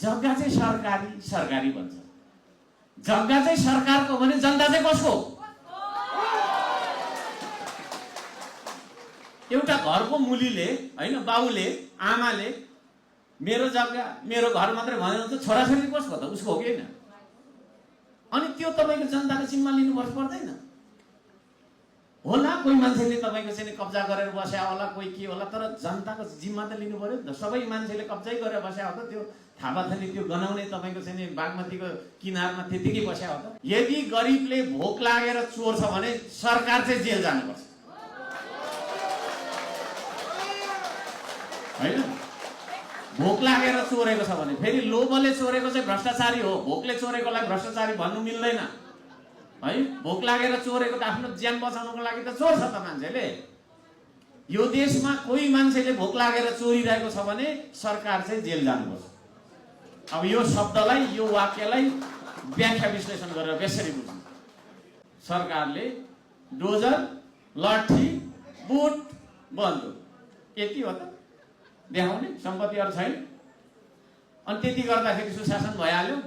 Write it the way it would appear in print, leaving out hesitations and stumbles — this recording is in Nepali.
जग्गा चाहिँ सरकारी भन्छ। जग्गा चाहिँ सरकारको भने जनता चाहिँ कसको? एउटा घरको मुलीले हैन, बाउले आमाले मेरो जग्गा मेरो घर मात्रै भनेर त छोराछोरी कसको त? उसको हो कि हैन? अनि त्यो तपाईको जनताको जिम्मा लिनुपर्छ पर्दैन? होला कोही मान्छेले तपाईको चाहिँ कब्जा गरेर बस्या होला, कोही के होला, तर जनताको जिम्मा त लिनु पर्यो नि त। सबै मान्छेले कब्जै गरेर बस्या हो त? त्यो थापाथली त्यो गनाउने तपाईको चाहिँ बागमतीको किनारमा त्यतिकै बस्या हो त? यदि गरिबले भोक लागेर चोर्छ भने सरकार चाहिँ जेल जानुपर्छ हैन? भोक लागेर चोरेको छ भने, फेरि लोभले चोरेको चाहिँ भ्रष्टाचारी हो, भोकले चोरेकोलाई भ्रष्टाचारी भन्नु मिल्दैन है। भोक लागेर चोरेको त आफ्नो ज्यान बचाउनको लागि त चोर्छ त मान्छेले। यो देशमा कोही मान्छेले भोक लागेर चोरिरहेको छ भने सरकार चाहिँ जेल जानुपर्छ। अब यो शब्दलाई, यो वाक्यलाई व्याख्या विश्लेषण गरेर यसरी बुझ्नु। सरकारले डोजर, लाठी, बुट, बन्दुक यति हो त देखाउने, सम्पत्तिहरू छैन। अनि त्यति गर्दाखेरि सुशासन भइहाल्यो।